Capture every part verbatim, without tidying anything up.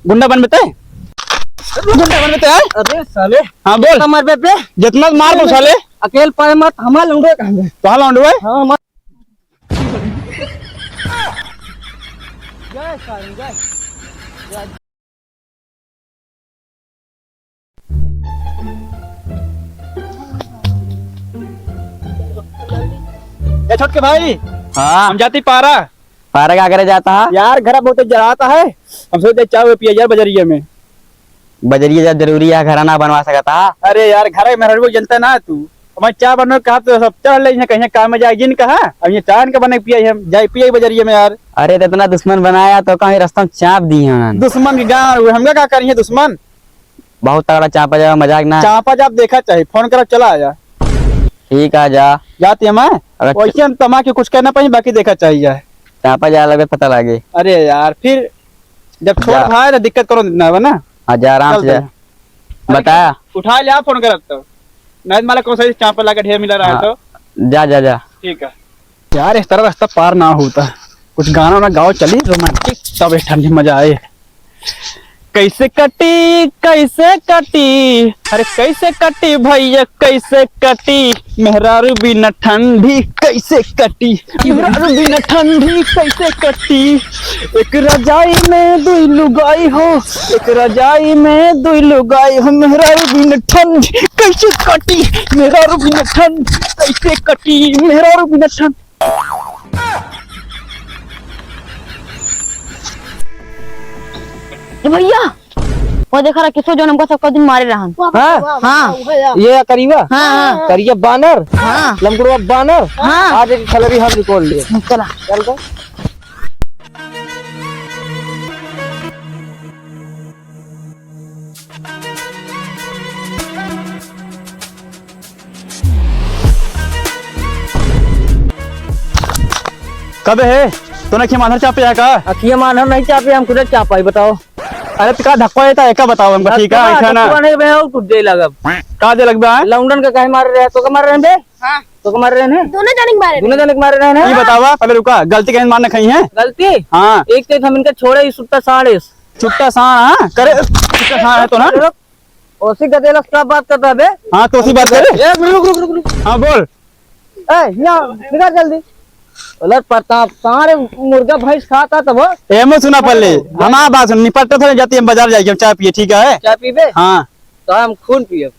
गुंडा बनबे ते? गुंडा बनबे ते, हैं? अबे साले। हाँ, बोल। कमर पे, पे। जितना मार दो साले। अकेल पाए मत, हमार लौंडे कहाँ गए? तो हाँ, लौंडे? हाँ, हमार। जय साईं, जय। ए छोटके भाई, हाँ। हम जाती पारा। पारा का करे जाता है? यार, घर बहुत जराता है, हम सोचे चाय पिया यार बजरिया में। बजरिया जब जरूरी है, घर ना बनवा सकता। अरे यार, घर में रहबो जनता ना तू, मैं चाय बनवे कहा तो सब चढ़ ले, कहीं काम में जाए जिन कहा, अब ये चाय इनका बने पिया हम, जाए पिया बजरिया में यार। अरे, तो इतना दुश्मन बनाया तो कहीं रास्ता में चाप दी है उन्होंने। दुश्मन की गाँव, हमका का करिए दुश्मन? बहुत तगड़ा चापा जावा, मजाक ना। चापा जाब देखा चाहिए, फोन करब, चला आया। ठीक आ जा। जाती है मैं। अगर वैसे हम तमा के कुछ कहना पाई, बाकी देखा चाहिए। चापा जा लगे पता लगे। अरे यार, फिर जब छोट जा। भाई ना दिक्कत करो ना, है ना? हाँ, जा आराम से चलते जा। हैं। बता। उठा लिया फोन करब तो। नहीं माला कौन सा चापा लगा ढेर मिला रहा है हाँ। तो। जा, जा, जा। ठीक है। यार, इस तरह रास्ता पार ना होता। कुछ गाना ना गाओ, चली रोमांटिक, तब एक ठंडी मजा आए। कैसे कटी, कैसे कटी, अरे कैसे कटी भैया, कैसे कटी, मेहरारू बिना ठंडी कैसे कटी, मेहरारू बिना ठंडी कैसे कटी। एक रजाई में दुई लुगाई हो, एक रजाई में दुई लुगाई हो, मेहरारू बिना ठंडी कैसे कटी, मेहरारू बिना ठंडी कैसे कटी, मेहरारू बिना ठंडी। ए भैया, वो देखा रहा किसो जौन हमका सबका दिन मारे रहन। हाँ? हाँ। ये करीबा? हाँ, हाँ। करिया बानर? हाँ। लमकुड़वा बानर? हाँ। आज एक खलरी हम रिकॉर्ड लिए। चला। चल तो। कबे है? तूने अखिया मांधर चापे है का? अखिया मांधर नहीं चापे, हम खुदे चापाई, बताओ। अरे तो का धक्का देता है, का बताओ हमको, ठीक है, धक्का, ऐसा ना। धक्का नहीं बे, हो, कुछ दे लगब। का दे लगबा, हैं? लौंडन के काहे मारे रहे, तो के मारे रहे बे? हाँ। तो के मारे रहे हैं? दोनों जने के मारे दोनों रहे। जने के मारे रहे हैं? ये बतावा, पहले रुका, गलती कहीं मार न खाई है? गलती? हाँ। एक तो हम इनका छोड़े ही सुट्टा साढ़े। सुट्टा साढ़, हाँ? करे, सुट्टा साढ़ है तो ना? रुक, ओसी गदेलस का बात करता बे? हाँ, तो ओसी बात करे। ए, रुक, रुक, रुक, रुक। हाँ, बोल। ए, यहाँ, निकल जल्दी। उलट प्रताप, सारे मुर्गा भैंस खाता तब। ए, मैं सुना पहले। हमारा बात सुन, निपटते थोड़े जाती, हम बाजार जाइके हम चाय पिए, ठीक है? चाय पीबे? हाँ। तो हम खून पियब।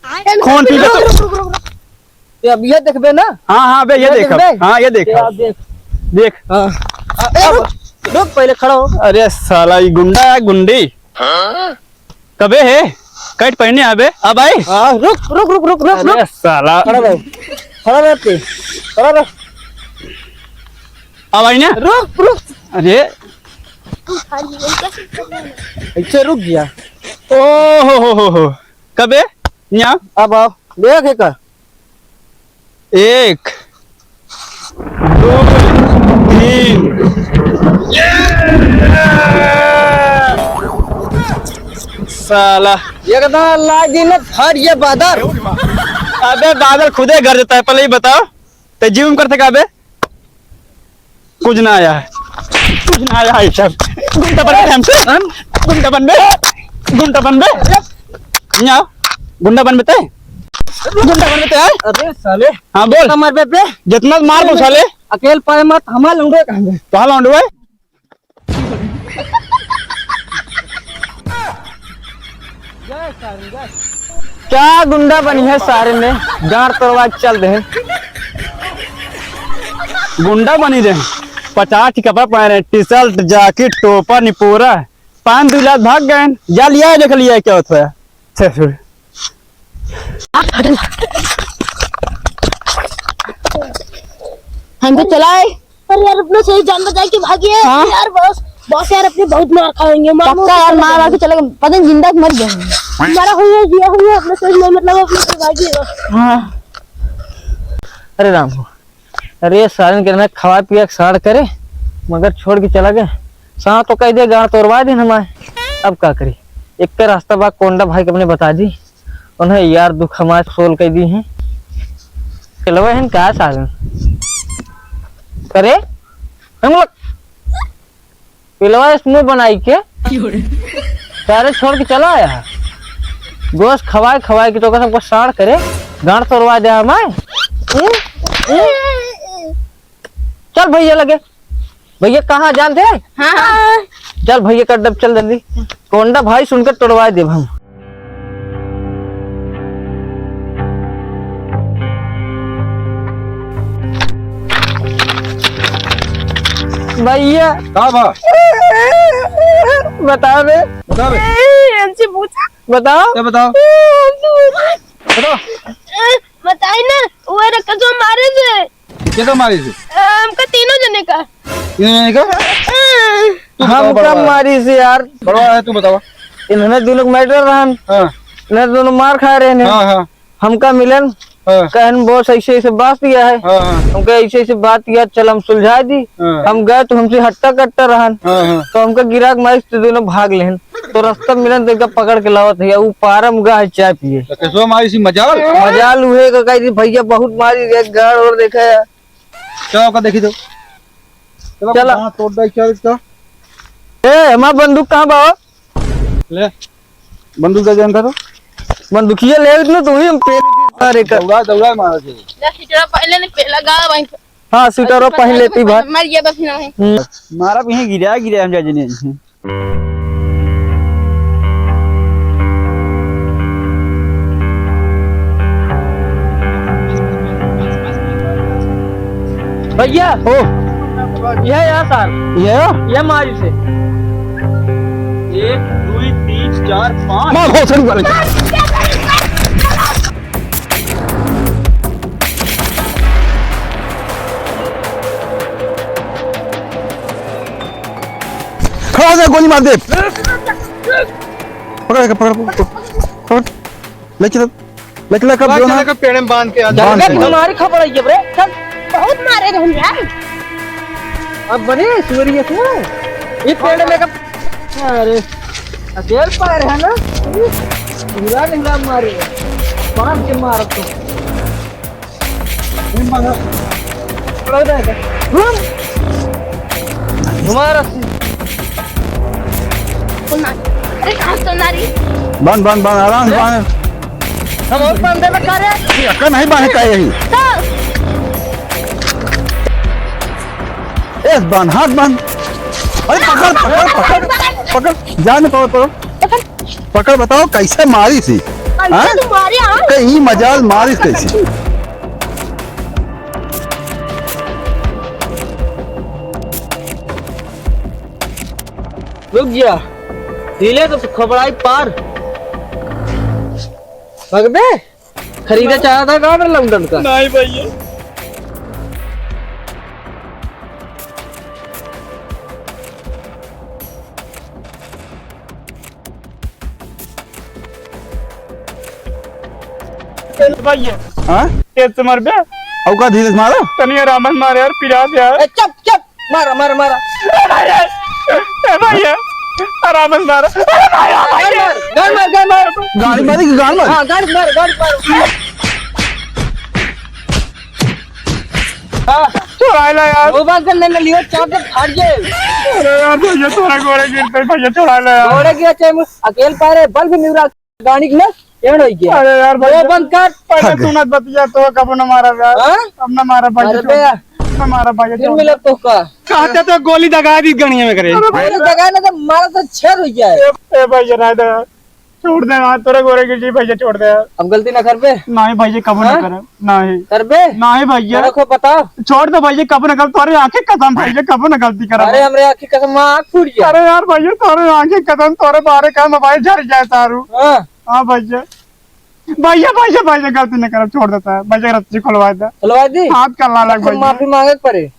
खून पीबे तो? रुक, रुक, रुक, रुक। ते अब ये देखबे ना? हाँ, हाँ, बे, ये ये देख अब। देखबे? हाँ, ये देख ये अब। आप देख। देख। हाँ। आ, ए, अब रुक, रुक, पहले खड़ा हो। अरे साला, ये गुंडा है, गुंडी। कबे है? कट पहने आबे? अब आई? हाँ, रुक, रुक, रुक, रुक, रुक, अरे रुक। साला। खड़ा रहो। खड़ा रह तू। खड़ा रह। अब आई ना? रुक, रुक। अरे। ऐसे रुक गया। ओ हो हो हो हो। कबे? यहाँ? अब आओ। देख एक। एक, दो, तीन। साला। एकदम लागी न फट ये बादल। अबे बादल खुदे गरजता है, पहले ही बताओ। ते जीव में करते का बे? कुछ ना आया है, कुछ ना आया है सब। गुंडा बन बे हमसे, हम गुंडा बन बे, गुंडा बन बे। यहाँ गुंडा बन बे ते, गुंडा बन बे ते, हैं? अबे साले। हाँ, बोल। कमर पे, पे। जितना मार दो साले। अकेल पाए मत, हमार लौंडे कहाँ गए? कहाँ लौंडे? क्या गुंडा बनी है सारे में, गांड तोड़वा के चल दे। गुंडा बनी रहे, पचास ठी कपड़ा पहने, टी शर्ट, जैकेट, टोपा, निपोरा, पान दू लाख भाग गए। जा लिया, देख लिया क्या होता है। छे सुर। हम तो चलाए। अरे यार, अपना सही जान बचाए के भागिए। हाँ। यार बॉस, बॉस यार अपने बहुत मार खाएंगे। मार पक्का यार, मार मार के चले, पता नहीं जिंदा मर गए। मारा हुई है, जिया हुई है, अपने सही में मतलब अपने से भागिए बस। हाँ। अरे राम हो। अरे सारन के ना खवा पिया के साड़ करे, मगर छोड़ के चला गए। साँ तो कह दे गांड तोड़वा दिन हमारे। अब का करी? एक रास्ता बा कोंडा भाई के अपने बता दी। उन्हें यार दुख हमारे सोल कह दी हैं। चलवे हैं का सारन? करे? हम लोग पिलवा इसमें बनाई के? सारे छोड़ के चला आया है। गोश्त खवाए खवाए के तो ओकर सबको साड़ करे, गांड तोड़वा दे हमारे। हम्म? हम्म? चल भैया लगे। भैया कहाँ जान दे? हाँ, हाँ। चल भैया का डब चल जल्दी। कोंडा भाई सुनकर तोड़वा देब हम। भैया। का बा? बता बे। बता बे। ए, हमसे पूछा। बताओ। क्या बताओ? हमसे पूछा। बताओ। ए, बताई ना, वो रकसवा मारे से। केका मारी से? हमका तीनों जने का। तीनों जने का? तू बताओ, हमका बड़वा। मारी से यार। बड़वा है, तू बतावा। इन्हने दोनों के matter रहन। हाँ। इन्हने दोनों मार खाए रहन। हाँ, हाँ। हमका मिलन, हाँ। कहन, "बॉस, ऐसे ऐसे बात किया है।" हाँ, हाँ। हमका ऐसे ऐसे बात किया, चल हम सुलझा दी। हाँ। हम गए तो हमसे हट्टा कट्टा रहन। हाँ, हाँ। तो हमका गिरा के मारी से दोनों भाग लेहन। तो रास्ता में मिलन तो इनका पकड़ के लावत है, ऊ पारम गा है चाय पिए। तो कैसो मारी सी मजाल? मजाल उहे का कही थी, भैया बहुत मारी रे, गाड़ और देखा है। चलो का देखी तो। चलो, चलो। कहाँ तोड़ दे, क्या इसका? ए, हमार बंदूक कहाँ बा हो? ले, बंदूक दे दे इनका तो। बंदूकिया ले इतना तो ही हम पेल दी सारे का। दौड़ा, दौड़ा मारा थे। जा, सीटरा पहले ने पेला गा वहीं पे। हाँ, सीटरा पहले पी भाई। मर गया बस ना है। हम्म। मारा भी है, गिरा, गिरा हम जा जने। भैया, ओ। यह यहाँ सार। यह? यह मारी से। एक, दुई, तीन, चार, पाँच। मार भोसड़ी वाले। खड़ा हो जा, गोली मार दे। पकड़, पकड़, पकड़, पकड़। ले चल, ले चल, कब जो ना। पेड़ में बांध के आ जा। बांध के मार। तुम्हारी खबर है ये रे, चल। बहुत मारे रहन यार। अब बने सूर्य को, ये पेड़ में कब, अरे, अकेल पा रहे हैं ना? पूरा निहरा मारे, बांध के मार तो। घुमा रस्सी। अरे, कहाँ से ना रही? बांध, बांध, बांध, आराम से बांध। हम और बांध देबे का रे? ये अक्का नहीं बांधे का यही? तो। ए, बांध, हाथ बांध। अरे, पकड़, पकड़, पकड़, पकड़। जान दे, पकड़, पकड़। पकड़। पकड़, बताओ, कैसे मारी सी? कैसे हाँ? तू मारी, हाँ? कहीं मजाल मारी कैसे? रुक जा, हिले तो खबड़ाई पार। भगबे? खरीदे चाहता का रे लौंडन का? नहीं भैया। भैया। हाँ? तेज से मार बे। अउ का धीरे से मारो? तनी आराम से मार यार, पिरात यार। ए, चुप, चुप। मारा, मारा, मारा। ए भैया, ए भैया, आराम से मारो। अरे भैया, गाड़ी भैया। मार, गाड़ी मार, गाड़ी मार। गाड़ी मारी कि गाड़ी मार? हाँ, गाड़ी मार, गाड़ी मार। हाँ। छोड़ाए ला यार। वो बात कर, ले, ले, लियो, चाप दे, फाड़ दे। अरे यार, भैया, तोरा गोड़े गिरते, भैया, छोड़ाए ला यार। गोड़े गिरा, चाहे मुझ-, अकेल पारे, बल भी नहीं उड़ा। गाड़ी के ना, एंड हो गया। अरे यार, वो भैया, बंद कर। पहले थक गए। सुनत बतिया तो कब न मारा यार। हाँ? अब न मारा भाई, अरे छोड़। बे। न मारा भाई, फिर छोड़। मिला तो का? कहते तो गोली दगा दी गणिया में करे। अरे भाई, गोली दगा ना तो मारा तो छेद हो जाए। ए, ए भाई, रह दे यार। छोड़ दे यार, तोरे गोरे की जी भैया, छोड़ दे यार। अब गलती ना कर बे। नहीं भैया, कब ना हाँ? करब। नहीं। कर बे। नहीं भैया। तेरे को पता? छोड़ दे भैया, कब ना करब, तोरे आंखें कसम भैया, कब ना गलती करब। अरे हमरे आंखें कसम, माँ आँख फूट गया। अरे यार भैया, तोरे आंखें कसम, तोरे बारे का मोबाइल झड़ जाए तारू। हाँ। हाँ भैया, भैया, भैया, भैया, गलती न करब, छोड़ देता है भैया, रस्सी खुलवा दे। खुलवा दी? हाथ का लालक तो भैया। माफी मांगे के पड़े,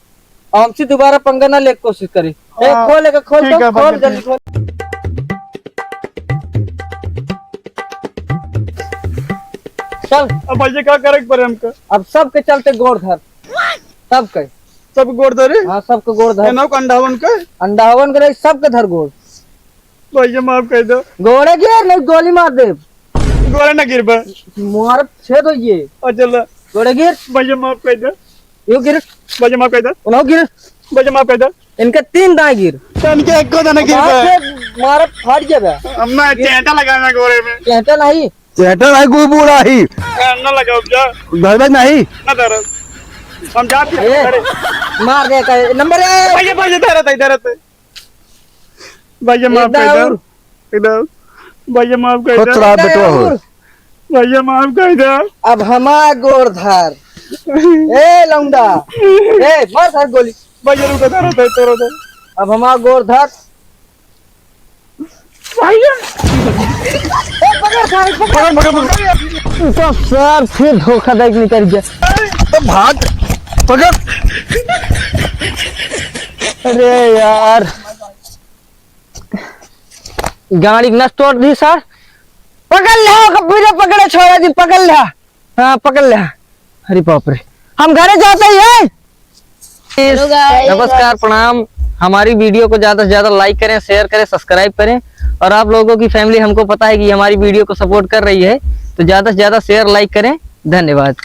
और हमसे दोबारा पंगा ना लेके कोशिश करे। ए, हाँ, खोल, एके खोल ठीक तो, है भैया, खोल, जल्दी ठीक। खोल। चल। अब भैया, का करे के पड़े हमका? अब सबके चलते गोड़ धर, सबके। सब गोड़ धरे? हाँ, सबके गोड़ धर। एनहु के अंडावन के? अंडावन के नहीं, सबके धर गोड़। भैया, माफ कर दो। गोड़े गिर, नहीं गोली मार दे। गोड़े ना गिरबे। मार छेद होइए। अच्छा ला। गोड़े गिर। भैया, माफ कर दो। यो गिर। भैया, माफ कर दो। उन्हों गिर। भैया, माफ कर दो। इनके तीन दाएं गिर। तो इनके एको दाना गिरबे। मार छेद। मारा फाट जाबे। अम्मा, चेंटा लगाना गोरे में। चेंटा नहीं। चेंटा नहीं, कोई बूढ़ा ही। ना लगाओ जा। धरबे नहीं। ना धरब। हम जाते हैं ए, घरे। मार दे का नंबर है। भैया, भैया, धरत है, धरत है। भैया, माफ एकदम कर दो। और। एकदम। भैया, माफ कर खुश दो। रहा बेटवा हो। और। भैया, माफ कर दो। अब हमार गोड़ धर। ए, लौंडा। ए, मार सर गोली। भैया, रुको, धरत है, धरत है। अब हमार गोड़ धर। भैया। ए, पकड़, पकड़, पकड़, पकड़, पकड़। तो सर फिर धोखा दे के निकल गया। तो भाग, पकड़। अरे यार, गाड़ी नस तोड़ दी सर। पकड़ ले, कब्बी ने पकड़े, छोड़ा जी, पकड़ ले। हाँ, पकड़ ले। अरे बाप रे, हम घरे जाते ही हैं। Hello guys। नमस्कार, प्रणाम। हमारी video को ज्यादा से ज्यादा like करें, share करें, subscribe करें। और आप लोगों की family, हमको पता है कि हमारी video को support कर रही है, तो ज्यादा से ज्यादा share, like करें। धन्यवाद।